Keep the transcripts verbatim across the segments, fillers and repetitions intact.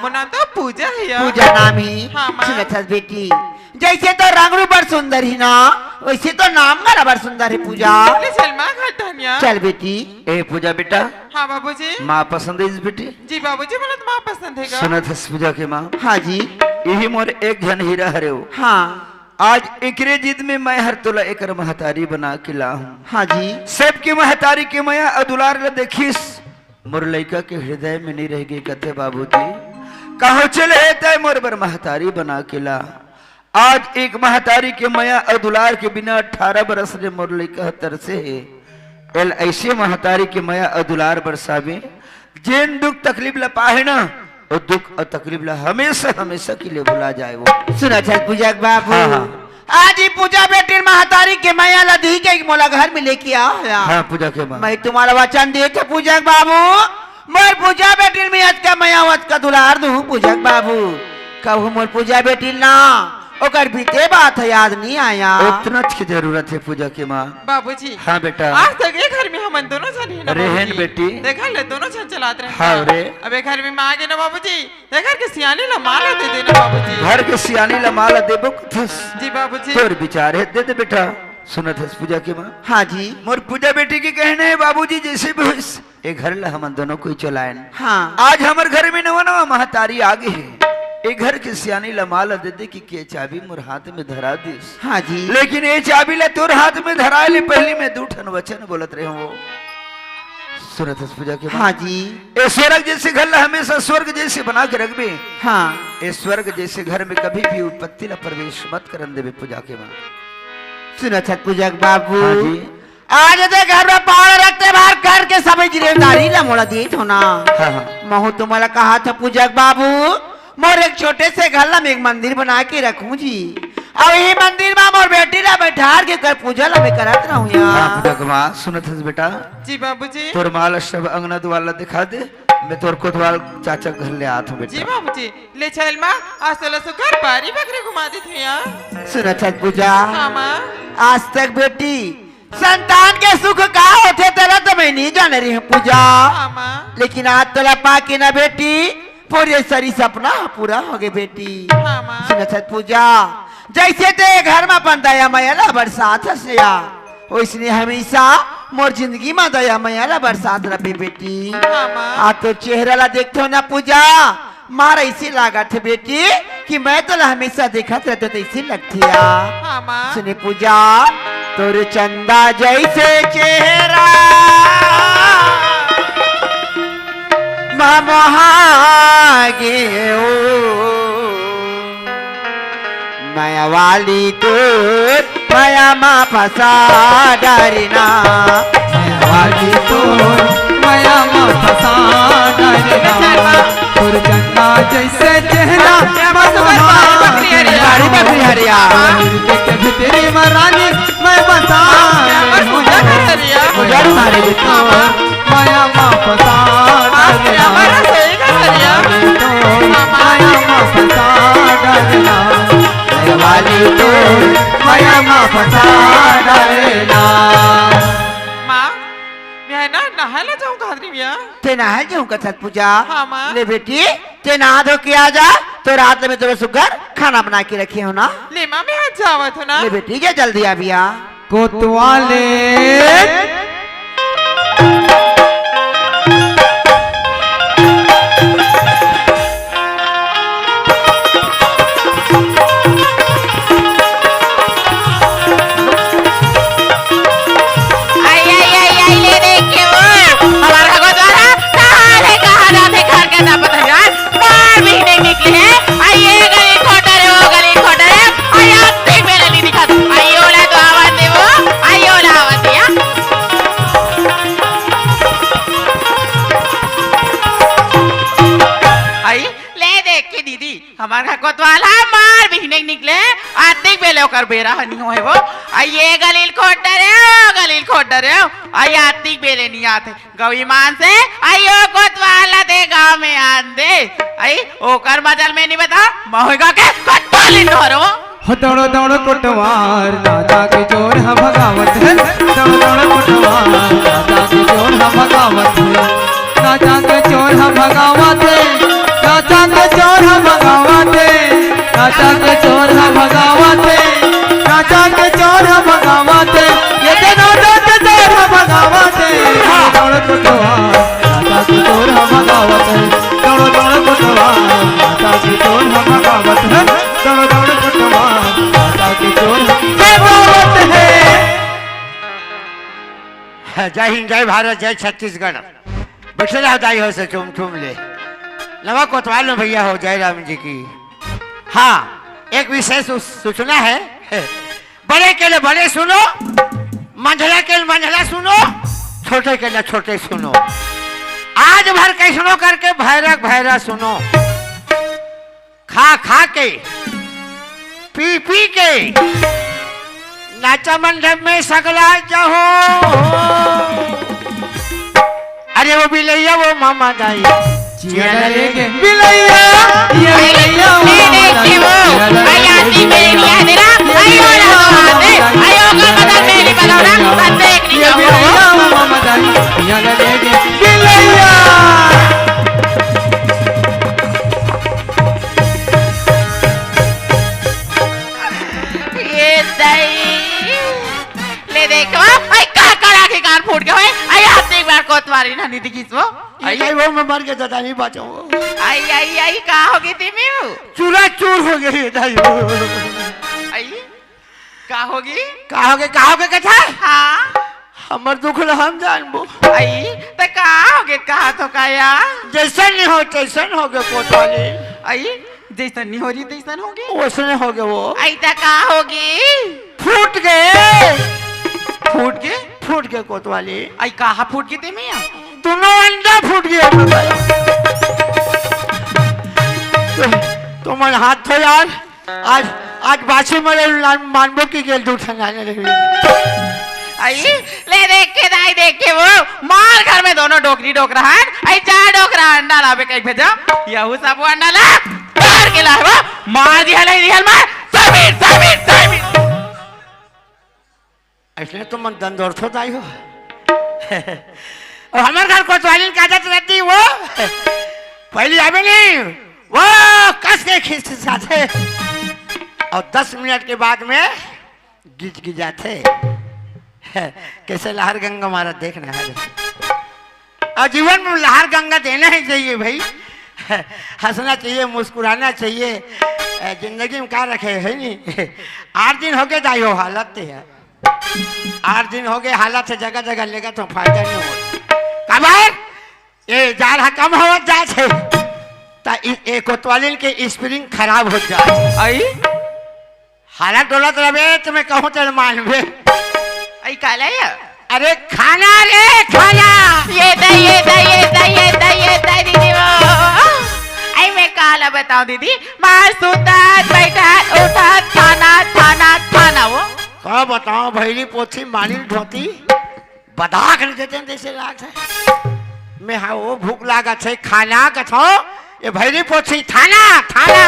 मोर नाम तो पूजा हे या। पूजा नाम हे। हाँ, माँ। सुनत हस बेटी, जइसे तोर रंग रूप बड़ सुंदर हे ना, वइसे तोर नाम घला बड़ सुंदर हे पूजा। ले चल माँ घर डहन या। चल बेटी। ए पूजा बेटा। हाँ बाबूजी। माँ पसंद हे बेटी? जी बाबूजी, मोला तो माँ पसंद हे गा। सुनत हस पूजा के माँ? हाँ जी। इही मोर एक झन हीरा हरे वो। हाँ। आज एकरे जिद में मैं हर तोला एकर महतारी बना के लाहूँ। हाँ जी। सबके महतारी के मया अउ दुलार ल देखिस, मोर लइका के हृदय में नइ रह गे कथे बाबूजी। कहो चल हे तय मोर बर महतारी बना के ला। आज एक महतारी के मया अउ दुलार के बिना अठारह बरस ले मोर लइका ह तरसे हे। एल अइसे महतारी के मया अउ दुलार बरसाबे, जेन दुख तकलीफ ल पाहे ना, वो दुख अउ तकलीफ ल हमेशा, हमेशा के लिए भुला जाए वो। सुनत हस पूजा के बाबू। हाँ, हाँ। आज ही पूजा बेटी महतारी के मया ल दिही के मोला घर में लेके आओ या। हाँ, पूजा के माँ। मैं तुम्हारा वचन देत हँव पूजा के बाबू, मोर पूजा बेटी में अतका मया, अतका दुलार दूँ पूजा के बाबू, कभू मोर पूजा बेटी ना ओकर बीते बात ह याद नइ आय। ओतनच के जरूरत हे पूजा के माँ। बाबूजी। हाँ बेटा। आज तक ए घर में हमन दोनों झन ही ना रहेन बाबूजी। बेटी। देखा ले, दोनों झन चलात रहे हाँ ना। रे। अब ए घर में मैं आ गे ना बाबूजी, ए घर के सियानी ला माँ ला दे देना बाबूजी। घर के सियानी ला माँ ला देबो कथस। जी बाबूजी। तोर विचार हे, दे दे बेटा। सुनत हस पूजा के माँ? हाँ जी। मोर पूजा बेटी के कहना हे बाबूजी, जइसे भी होइस, ए घर ला हमन दोनों कोई चलाएन। हाँ। आज हमर घर में नवा नवा महतारी आ गे हे। ए घर के सियानी ला माँ ला दे दे कि के चाबी मोर हाथ में धरा दिस। हाँ जी। लेकिन ए चाबी ला तोर हाथ में धराए ले पहिली मैं दू ठन वचन बोलत रहे हँव। सुनत हस पूजा के माँ? हाँ जी। ए स्वर्ग जइसे घर ला हमेशा स्वर्ग जइसे बना के रखबे। हाँ। ए स्वर्ग जइसे घर में कभी भी विपत्ति ला प्रवेश मत करन देबे पूजा के माँ। सुनत हस पूजा के बाबू? हाँ जी। आज ए घर में पाँव रखते बार घर के सबे जिम्मेदारी ला मोला देत हव ना। हाँ, हाँ। महूँ तुम्हारा कहा था पूजा के बाबू, मोर एक छोटे से घर ला मैं एक मंदिर बना के रखहूँ जी। अउ इही मंदिर मा मोर बेटी ला बइठार के ओकर पूजा ला मैं करत रहूँ या। हाँ, पूजा के माँ, सुनत हस बेटा? जी बाबूजी। तोर माँ ला सब अंगना दुआर ला दिखा दे, मैं तोर कोतवाल चाचा के घर ले आत हँव बेटा। जी बाबूजी, ले चल माँ, आज तोला सुघर बारी बखरी घुमा देत हँव या। सुनत हस पूजा? हाँ माँ। आज तक बेटी संतान के सुख का होथे तेला तो मैं नइ जाने रहेंव पूजा। हाँ माँ। लेकिन आज तोला पाके ना बेटी, पूरे सरी सपना पूरा हो गे बेटी। हाँ माँ। सुनत हस पूजा, जइसे तैं घर मा अपन दया मया ला बरसात हस या, वइसने हमेशा मोर जिंदगी मा दया मया ला बरसात रहिबे बेटी। हाँ माँ। आज तोर चेहरा ला देखथँव ना पूजा, माँ अइसे लागत हे बेटी कि मैं तोला हमेशा देखत रहिथँव तइसे लगथे या। हाँ माँ। सुने पूजा, तोर चंदा जइसे चेहरा मा मोहा गेंव। मया वाली तोर मया मा फँसा डारे ना। मया वाली तोर मया मा फँसा डारे ना। तोर चंदा जइसे चेहरा मा मोहा गेंव। बारी बखरी हरे या। के भीतरी मा रानी मैं बसा लेहूँ। मया मा फँसा डारे ना। मया मा फँसा डारे ना। मया वाली तोर मया मा फँसा डारे ना। माँ, मैं ना नहाए ला जाहूँ कहत रहेंव या। तैं नहाए जाहूँ कहत हस पूजा? हाँ माँ। ले बेटी, तैं नहा धो के आ जा, तोर हाथ ले मैं तोला सुघर खाना बना के रखे हँव ना। ले माँ, मैं आज जावत हँव ना। ले बेटी, जा जल्दी आबे या। कोतवाले। आई, आई, आई, आई, ले देख के वो, हमार हगो द्वारा, ताले कहाँ जाथे घर के ना पता जान, मार भी नहीं निकले है। आई, ये गली खोटा रे, वो गली खोटा रे, आई, आज तक मेरा नहीं दिखा। आई, ओला तो आवाज दे वो, आई, ओला आवाज दिया। आई, ले देख के दीदी, हमार घर कोतवाल ह, मार बिहने के निकले, आतिक बेले ओकर बेरा ह नी होय वो। आ ये गलील खोट डरे, ओ गलील खोट डरे, आ ये आतिक बेले नी आते। गौ ईमान से, आई ओ कोतवाल ह दे गाँव में आन दे। आई ओकर मजल में नी बता, महुआ के कट्टो लिन धरो। हो दौड़ो दौड़ो कोटवार, राजा के चोर ह भगावत है। दौड़ो दौड़ो कोटवार, राजा के चोर ह भगावत है। राजा के चोर ह भगावत है, राजा के चोर ह भगावत हे, नाचा के चोर ह भगावत हे, नाचा के चोर ह भगावत हे, ये दे नाचा के चोर ह भगावत हे। दौड़ कोटवा, नाचा के चोर ह भगावत हे, दौड़ दौड़ कोटवा, नाचा के चोर ह भगावत हे, दौड़ दौड़ कोटवा, नाचा के चोर ह भगावत हे। जय हिंद, जय भारत, जय छत्तीसगढ़। बइठे रहा दाई हो से चुम चुम ले। नवा कोतवाल में भैया हो जय राम जी की। हाँ, एक विशेष उस-, सूचना है। बड़े के लिए बड़े सुनो, मंझला के लिए मंझला सुनो, छोटे के लिए छोटे सुनो। आज भर कैसनो करके भैरक भैरा सुनो। खा खा के, पी पी के, नाचा मंडप में सगला जहो। अरे वो बिलैया वो मामा दाई, जिया डरे के बिलैया, ये बिलैया वो मामा दाई, जिया डरे के बिलैया, ये बिलैया वो मामा दाई, जिया डरे के बिलैया वो मामा दाई, जिया डरे के बिलैया। ये दई। ले देखो, आई का करा के कान फूट गए, आई हाथ एक बार कोतवाली ना नहीं दिखिस वो। ये आई। कहीं वो मैं मर के दादा नहीं बचाऊँ। आई, आई, आई, का होगी तिमी? चूरा चूर हो गई है दाई। आई, का होगी? का होगे, का होगे कथा? हाँ। हमर दुख ल हम जानबो। आई, त का होगे, कहा तो का या? जैसन नहीं हो, तैसन होगे कोतवाली। आई, जैसन नहीं हो रही, तैसन होगे। वैसने होगे वो। आई, त का होगी? फूट गए। फूट गए? फूट गए कोतवाली। आई, कहा फूट गए ते में? दोनों अंडा फूट गया। तो, तो मन हाथ धो यार। आज, आज बाछी मरे ला-, मानबो की गेल दू ठन आने रही। आई, ले देख के दाई देख के वो मार घर में दोनों डोकरी डोकरा है। आई चार डोकरा अंडा लावे कहीं भेजा। यहू सब वो अंडा ला, मार के ला वो, मार दिया ले रियल मार। समीर, समीर, समीर। इसने तो मन दंदोर थो दाई हो। और हमारे घर कोतवाली की आदत रहती वो। पहली आवे नहीं, वो कस के खींच जाते। और दस मिनट के बाद में गिज गिजाथे। कैसे लहर गंगा महाराज देखना है। और जीवन में लहर गंगा देना ही चाहिए भाई। हंसना चाहिए, मुस्कुराना चाहिए। जिंदगी में का रखे है नहीं। आठ दिन हो गए दाई हो हालत ते है। आठ दिन हो गए हालत से जगह जगह लेगा तो फायदा नहीं हो। काबर? ये जाड़ हा कम होवत जात है। ता इ-, ए कोतवालिन के स्प्रिंग खराब हो जात है। आई? हालत डोलत रहे तो मैं कहूँ तेरे मानबे। आई काला या? अरे खाना रे खाना। ये दे, ये दे, ये दे, ये दे, ये दे, दीदी वो। आई मैं काला बताऊं दीदी, मार सुतात, बैठा, उठा, थाना, थाना, थाना वो। का बताओ भैरी पोथी मानिल धोती, बदाख नहीं देते हैं जैसे लाग है। मैं हाँ वो भूख लागत है, खाना कथो, ये भैरी पोथी थाना, थाना।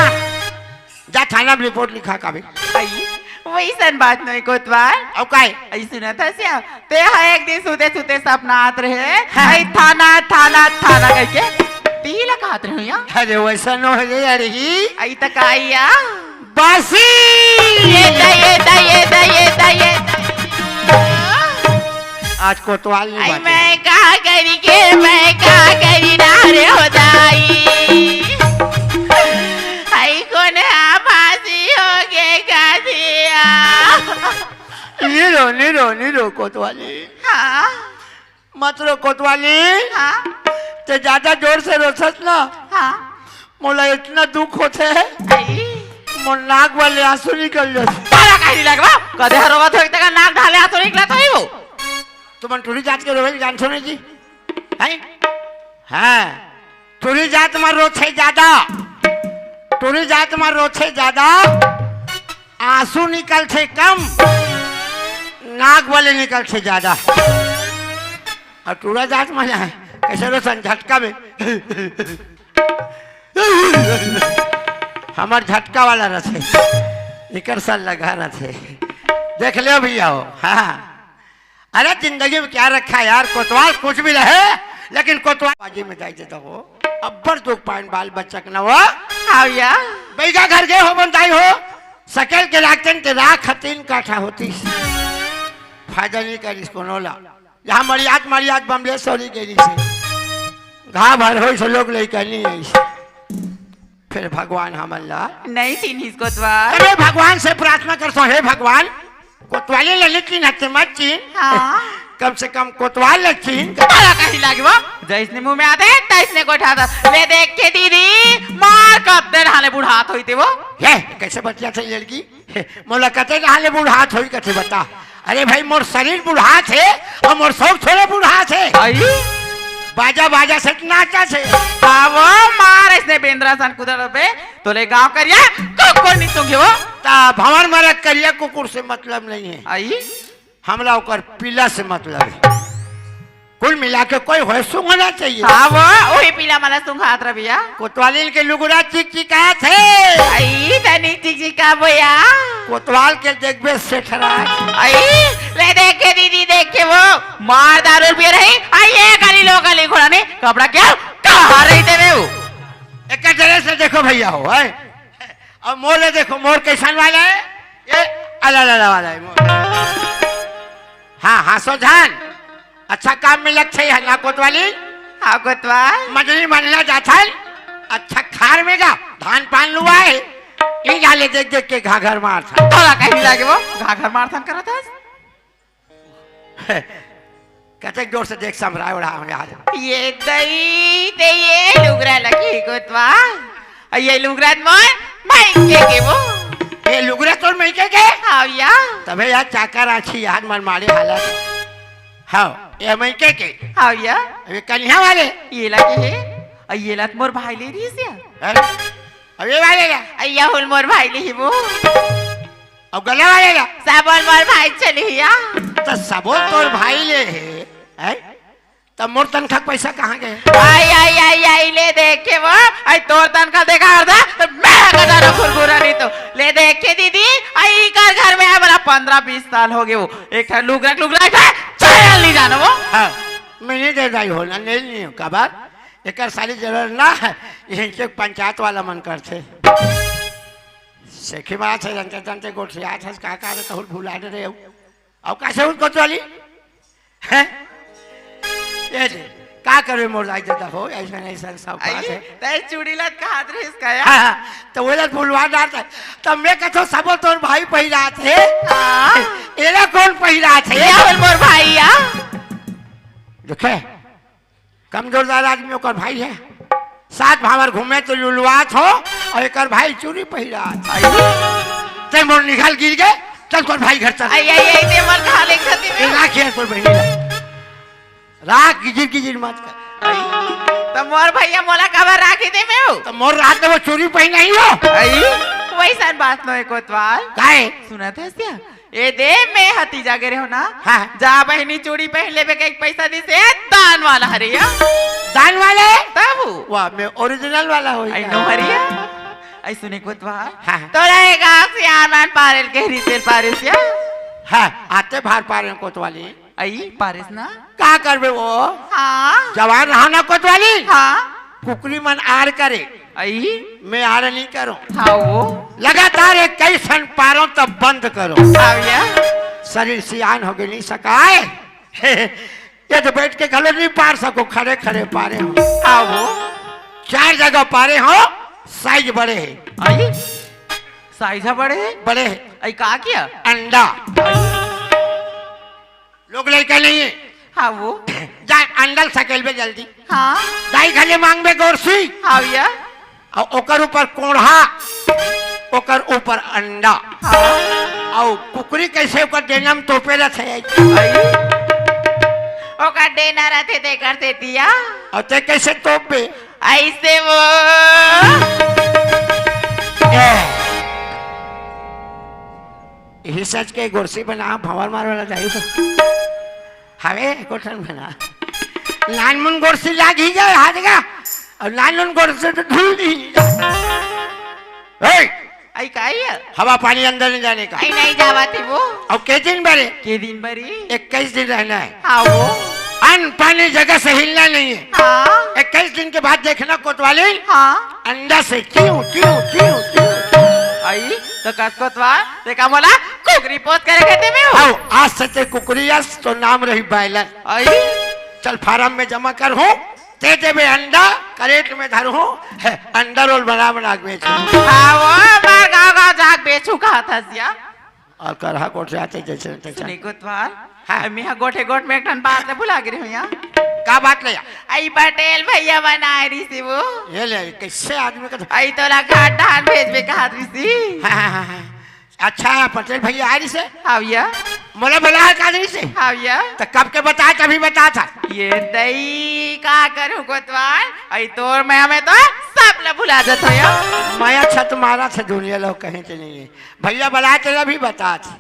जा थाना में रिपोर्ट लिखा का भी। आई, वैसन बात नहीं कोतवाल। अब काहे? आई सुना था श्याम, ते हा एक दिन सुते सुते सपना आत रहे, हाँ। आई थाना, थाना, थाना करके, ती ला कहत रहे हो या? अरे वैसा नो है रे, अरे ही। आई तक आई या? बासी। ये दा, ये दा, ये दा, ये दा, ये दा। आज कोतवाल नहीं आई बाटे। मैं का करी के, मैं का करी ना रे हो दाई। आई कोन हा फांसी हो गे का दिया। नीरो, नीरो, नीरो कोतवाली। हाँ। मत रो कोतवाली। हाँ। ते ज्यादा जोर से रोसस ना। हाँ। मोला इतना दुख होथे। आई। मोर नाक वाले आंसू निकल जाथे। तारा काहे नहीं लगवा? कदे हर रोवत होई तका नाक ढाले आंसू निकलत होई वो। तुमन टूरी जात के रोवे जानथो नहीं जी? हैं? हाँ। टूरी जात म रोथे ज्यादा। टूरी जात म रोथे ज्यादा। आंसू निकलथे कम, नाक वाले निकलथे ज्यादा। और टूरा जात म जाए, कैसे रोथन झटका में। हमर झटका वाला रथे, एकर सा लगा रथे। देख ले भैया हो, हाँ। अरे जिंदगी में क्या रखा है यार, कोतवाल कुछ भी रहे, लेकिन कोतवाल बाजी में जाए देता हो। अब्बर दुख पाइन बाल बच्चा के ना हो। अउ या। बइगा घर गे हों बंदाई हो, सकेल के राखतेन ते राख ह तीन काठा होतिस। फायदा नइ करिस कोनो ला। यहाँ मरियात मरियात बमलेश्वरी गे रहिसे। घाव भर होइस लोग लइका नइ आइस। फेर भगवान हमन ला नइ चिन्हिस कोतवाल। अरे भगवान से प्रार्थना करसों, हे भगवान, कोतवाली ला नइ चिन्हत ते मत चिन्ह। हाँ। कम से कम कोतवाल ला चिन्ह। तोला कहीं लागे वो, जइसने मुंह में आथे, तइसने गोठियाथस। ले देख के दीदी, मार कते डहान ले बुढ़ात होही ते वो। हे, कइसे बतियाथे लड़की? मोला कते डहान ले बुढ़ात होही कथे बता। अरे भाई, मोर शरीर बुढ़ात हे अउ मोर सउख थोरे बुढ़ात हे। अई? बाजा बाजथे त नाचथे। आवो मार अइसने बेंदरा सन कुदर बे, तोले गांव करिया कुकुर नइ सूंघे वो। त भंवर मरत करिया कुकुर से मतलब नइ हे। अई? हमला ओकर पीला से मतलब हे। कुल मिला के कोई होय सूंघना चाहिए। हाँ वो, ओही पीला मन ला सूंघात रह भइया। कोतवालिन के लुगरा चिकचिकाथे। अई, तनी चिकचिकाबो या। कोतवाल के देखबे सेठरा। अई, ले देख के दीदी, देख के वो, मार दारू पिए रही, अई, ये गली लो गली घोड़ा ने, कपड़ा क्या, कहाँ रही ते वो? एक तरह से देखो भइया हो, है? अब मोर ले देखो, मोर कइसन वाला हे? ये अलालाला वाला हे मोर। हाँ, हाँसो झन। अच्छा काम में लगथे, हे ना कोतवाली? हाँ, कोतवाल। मजरी मन ला जाथन, अच्छा खार में गा, धान पान लुवाए। इहाँ ले देख देख के घाघर मारथन। तोला कहीं लागे वो, घाघर मारथन करत हस? कतेक जोर से देख संभराय ओढ़ा हम यार। ये दई, ते ये लुगरा लगी कोतवाल। अउ ये लुगरा त मोर मइके के वो। ये लुगरा तोर मइके के? हाँ या। तभे यार चाकर आँखी यार मन मारे हालत। हाँ, ये मइके के। हाँ या। अबे कनिहा वाले। ये लगे हे। अउ ये ला त मोर भाई ले रहिस या। अरे, अबे वाले ला। अइया होल मोर भाई ले ही वो। अउ गला वाले ला। सबोल मोर भाई चली या। त सबोल तोर भाई ले हे, हैं? त मोर तनखा के पइसा कहाँ गे? अई, अई, अई, अई, ले देख के वो, अई तोर तनखा देखा करथा, त मैं कजारो खुरखुरा नइ तो। ले देख के दीदी, अई कर घर में हे, मोला पंद्रह बीस साल होगे वो। एक ठा लुगरा, लुगरा, एक ठा चायल नइ जानो वो। हाँ, मैं नइ दे दाई हो ना, नइ, नइ हो, काबर? एकर सारी जरूरत ना हे, इही के पंचायत वाला मन करथे। सेखी बात हे, जानते, जानते गोठियाथस, का, का रे, तहुल भुला दे रे, अउ अउ कइसे उन कोतवाली? हैं? ये दे, का करबे मोर दाई ददा हो, अइसन, अइसन सब बात हे। तैं चूड़ी ला त कहत रहिस का या? हाँ, हाँ, त ओला भुलवा डारत हे। त मैं कथों सबो तोर भाई पहिरात हे। हाँ। एला कोन पहिरात हे? या होल मोर भाई या। देखे, कमजोरदार आदमी ओकर भाई हे। साथ भांवर घूमे त लुलवात हो, अउ एकर भाई चूड़ी पहिरात। तैं मोर निकाल गिर गे, चल तोर भाई घर चल। अई, अई, अई, ते मोर कहाँ ले खती ए, में? राख यार तोर बहिनी ला। राख गिजिर गिजिर मत कर। अई, त मोर भइया मोला काबर राखही ते में हो? त मोर रात में वो चूड़ी पहिना ही हो। अई, वइसन बात नोहे कोतवाल। काहे? सुनत हस या? ए दे, मैं हती जा गे रेहेंव ना। हाँ। जा बहिनी चूड़ी पहिर लेबे कहिके पइसा दिस हे, दान वाला हरे या। दान वाले? तब। वाह, मैं original वाला होही। अई नो हरे या। अई सुने कोतवाल। हाँ। तोला एक आँख से आन मान पारेल के रितेल पारिस या। हाँ, आते भार पारेंव कोतवाली। अई पारिस ना। का करबे वो? हाँ। जवान रहा ना कोतवाली। हाँ। कुकरी मन आर करे। अई? मैं आर नइ करों। हाँ वो। लगातार इक्कीस ठन पारों तब बंद करों। हाँ भइया। शरीर सियान होगे नइ सकाय। ये तो बइठ के घलो नइ पार सकों, खड़े खड़े पारे हों। हाँ वो। चार जगह पारे हों, size बड़े हे। अई? Size ह बड़े हे? बड़े हे। अई का किया? अंडा। अई? लोग लइका नइ हे। हाँ वो। जा अंडा ल सकेलबे जल्दी। हाँ। दाई घर ले मांगबे गोरसी। हाँ भइया। अउ ओकर ऊपर कोंढ़ा, ओकर ऊपर अंडा। हाँ। अउ कुकरी कइसे ओकर डेना म तोपे रथे? अई। ओकर डेना रथे तेकर सेती या। अउ तैं कइसे तोपबे? अइसे वो। ए। इही सच के गोरसी बना, भंवर मार वाला जाही तो। हवे, एको ठन बना। नानमुन गोरसी लाग ही जाए, हाथ का। अउ नानमुन गोरसी तो धूल दी। ए! अई का या? हवा पानी अंदर नइ जाने का। अई नइ जावत हे वो। अउ के दिन बरे? के दिन बरे? इक्कीस दिन रहना हे। हाँ वो। अन्न पानी जगह से हिलना नहीं है। हाँ। इक्कीस दिन के बाद देखना कोतवाली। हाँ। अंडा से क्यों, क्यों, क्यों, क्यों? आई तो कस कोतवाल, ते का मोला कुकरी पोत करे कहते में हो? आओ, आज से ते कुकरी अस, तो नाम रही बॉयलर। आई। चल फार्म में जमा कर हूँ, दे देबे अंडा, करेट में धर हूँ, है, अंडा रोल बना बना के बेच। हाँ, वो मार गाँव गाँव जाके बेचू कहा था सिया। और करहा कोट से आते जैसे तैसे। सुनी कोतवाल, हाँ। अब मेहा गोठे गोठ में एक ठन बात ले भुला गे रहे हो यहाँ। का बात ले? आई पटेल भैया बनाए रही थी वो। ये ले, कैसे आदमी का तो आई तोला घाट ढान भेजबे कहा रही थी। हाँ, हाँ, हाँ, हाँ। अच्छा, पटेल भैया आ रही से? हाँ भैया। मोला बुला है का रही से? हाँ भैया। तो कब के बता, तभी बता था। ये दई का करूँ कोतवाल, आई तोर मैं हमें तो सब ले भुला जाता हूँ यार। मैं अच्छा तुम्हारा से दुनिया लोग कहीं से नहीं है। भैया बला चला भी बता थी।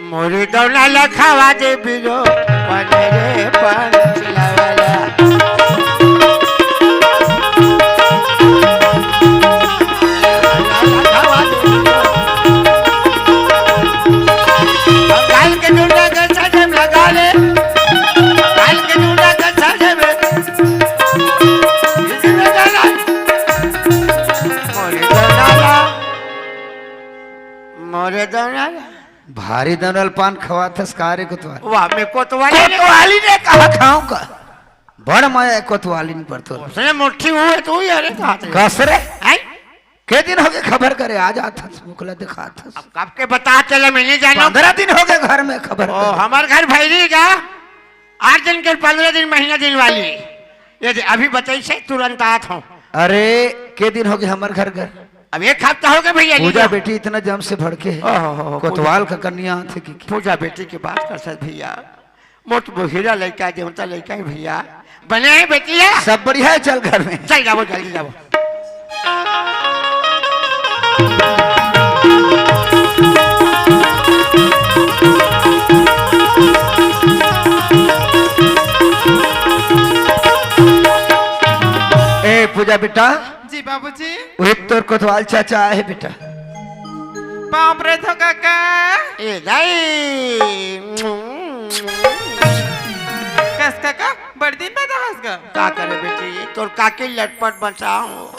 मोरी दौना लखावा दे बिरो, पने रे पान चिलावाला। लखावा दे बिरो। काल के डूडा के साजे में लगा ले। काल के डूडा के साजे में। इसी में गाना। मोरे दौनाला। मोरे दौनाला। भारी दौनल पान खवाथस का रे कोतवाली? वाह, मैं कोतवाली ने कोतवाली ने कहा खाऊं का? बड़ माया कोतवाली ने पर तो। उसने मुट्ठी हुए तू ही अरे कहा थे। कस रे? हैं? के दिन हो गए खबर करे, आ जाथस, मुखला दिखाथस। अब कब के बता चले, मैं नहीं जाना। पंद्रह दिन हो गए घर में खबर ओ, करे। हमार घर भैरी का आठ दिन के, पंद्रह दिन, महीना दिन वाली। ये दे, अभी बताई से तुरंत आत हूँ। अरे, के दिन हो गए हमार घर घर? अब एक हफ्ता हो गया भैया जी। पूजा बेटी इतना जम से भड़के है। ओहो, हो, हो, कोतवाल पूजा। का कन्या आथे की, की। पूजा बेटी की बात कर सक भैया। मोट बोहिरा लइका, देवता लइका है भैया। बने है बेटी है? सब बढ़िया है, चल घर में। चल जाबो, जल्दी जाबो। ए पूजा बेटा। जी बाबूजी। वही तोर कोतवाल चाचा आए बेटा। पाँव परे थो काका। ए दाई। कस काका, बड़ दिन बाद आहस गा। का करे बेटी, ये तोर काकी लटपट बचाओ।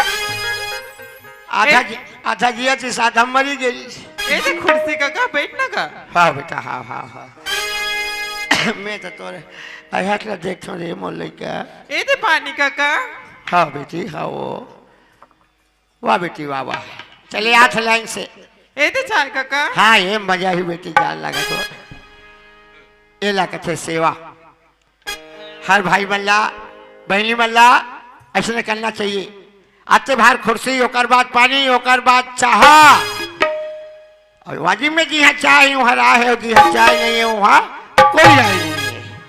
आधा ए- जी-, आधा जिया थी, आधा मरी गई। ए दे खुर्सी काका, बैठ ना का। हाँ बेटा, हाँ, हाँ, हाँ। मैं तो तोरे अहट ला देखथो रे मोर लइका। ए दे पानी काका। हाँ बेटी, हाँ वो। वाह बेटी, वाह, वाह। चले आठ लाइन से। ए दे चाय काका। हाँ, ये मजा ही बेटी, जान लगा तो। ये ला कथे सेवा। हर भाई मन ला, बहनी मन ला, ऐसने करना चाहिए। आते भार खुर्सी, ओकर बाद पानी, ओकर बाद चाहा। और वाजिब में जिहाँ चाय है, वहाँ राह है, और जिहाँ चाय नहीं है, वहाँ कोई राह नहीं है।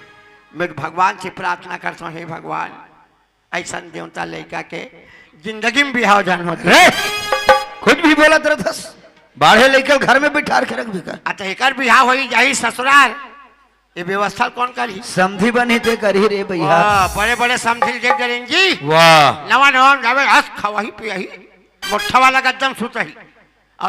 मैं भगवान से प्रार्थना करता हूँ, हे भगवान, ऐसन देवता लइका के जिंदगी में बिहाव झन होत। रे, कुछ भी बोलत रहथस। बाढ़े लइका घर में बिठार के रख भी का। अच्छा, एकर बिहाव होई जाही ससुरार, ये व्यवस्था कौन करही? समधी बनही ते करही रे भैया। वाह, बड़े बड़े समधी देख डरेन जी। वाह। नवा नवा में जावे, हंस खवाही पियाही, मोट्ठा वाला गद्दम सुतही।